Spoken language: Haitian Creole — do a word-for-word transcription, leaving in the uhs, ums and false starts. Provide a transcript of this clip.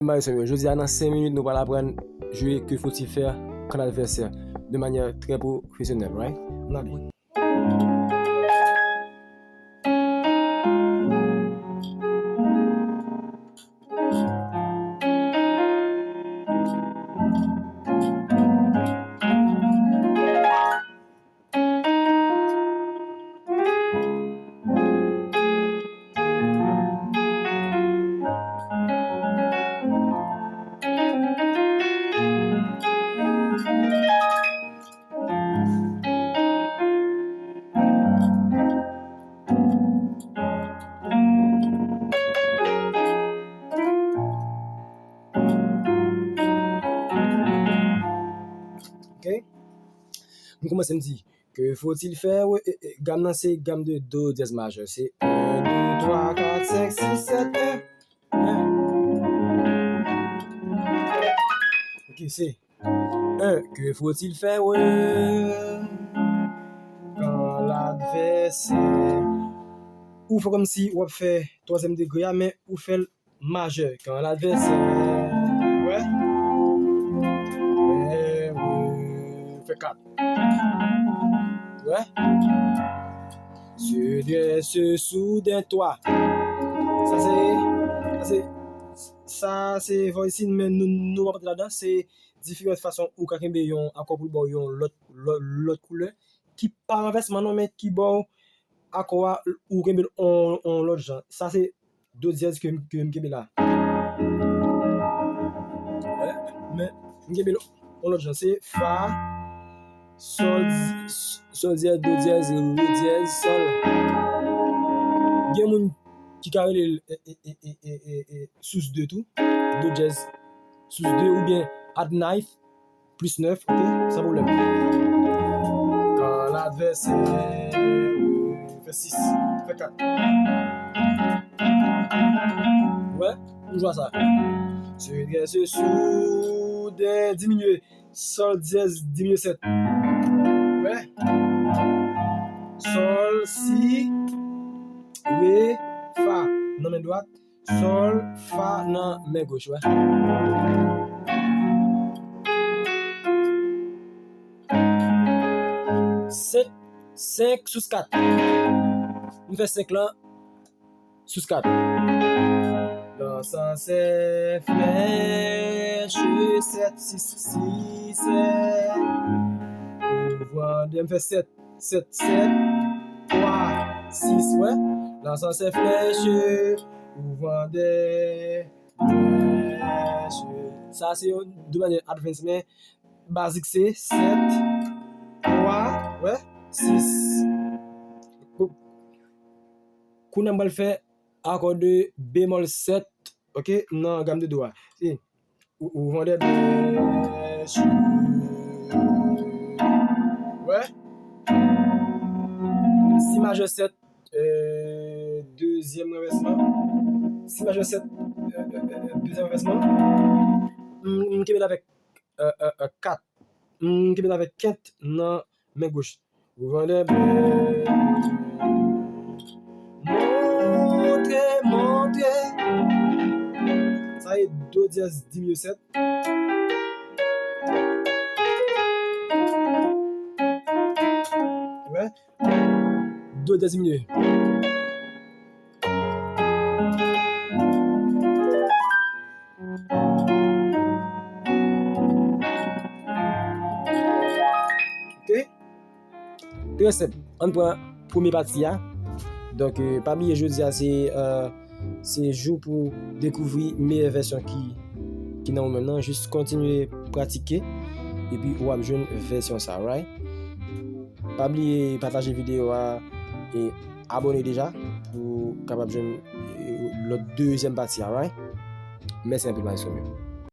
Maestro yo, jodi a nan senk minit, nou pral aprann jwe Que faut-il faire quand l'adversaire de manière très professionnelle, right? Ann ale. Ok. M kòmanse, m di, que faut-il faire? Wi, e, e, gam nan se gam de do dyèz majè. Se en, deux, trois, quatre, cinq, six, sept, un. Ok, se un, que faut-il faire, wi, quand l'adversaire. Ou fè kòmsi w ap fè twazyèm degre a, men ou fè l majè. Quand l'adversaire. Wè. Eh, wi. Fè kat. Wè. Se dresse soudain toi. Sa se, sa se, sa se voicing, men nou, nou pa antre ladan. Se diferan fason ou ka kenbe yon akò pou l ba w yon lòt, lòt, lòt koulè. Ki pa ranvèsman non, men ki ba w akò a, ou kenbe l on, on lòt jan. Sa se do dyèz ke, ke m kenbe la. Wè, men m kenbe l on lòt jan. Se fa, sòl, sòl dyèz, do dyèz, re dyèz, sòl. Gen moun ki ka rele l, e, e, sous de tou. Do dyèz, sous de oubyen add knife. Plis nèf, ok? San pwoblèm. Quand l'adversaire. Fè sis. Fè kat. Wè, nou jwe sa. Se dresse soudain, diminye. Sòl dyèz, diminye sèt. Wè. Sòl, si, re, fa. Nan men dwat. Sòl, fa nan men goch, wè. Senk, senk sous kat. M fè senk lan sous kat. Lansè flèch, sèt, sis, sis, sèt. Ou vwandè, m fè sèt. Sèt, sèt, twa, sis, wè. Lansè flèch, ou vwandè, flèch. Sa se yon de manyè advance, men bazik se sèt, twa, wè, sis. Kou-, kounye a m pral fè akò de bemòl sèt, ok, nan gam de do a. Se ou, ou vwandè, wè. Si majè sèt, euh, dezyèm ranvèsman. Si majè sèt, euh, euh, euh, dezyèm ranvèsman. M, m kenbe l avèk, euh, euh, euh, kat. M kenbe l avèk kent nan men goch. Ou vwandè, montre, montre. Sa e do dyèz diminye sèt. Wè. Do dyèz diminye. Ok. Trè senp. Ann pran premye pati a. Donk, euh, pa bliye jodi a se, euh, se jou pou dekouvri meyè vèsyon ki, ki nan ou menm nan. Jis kontinye pratike epi w ap jwenn vèsyon sa, right? Pa bliye pataje videyo a e abòne deja pou w kapab jwenn, euh, lòt dezyèm pati a, right? Mèsi anpil, maestro m yo.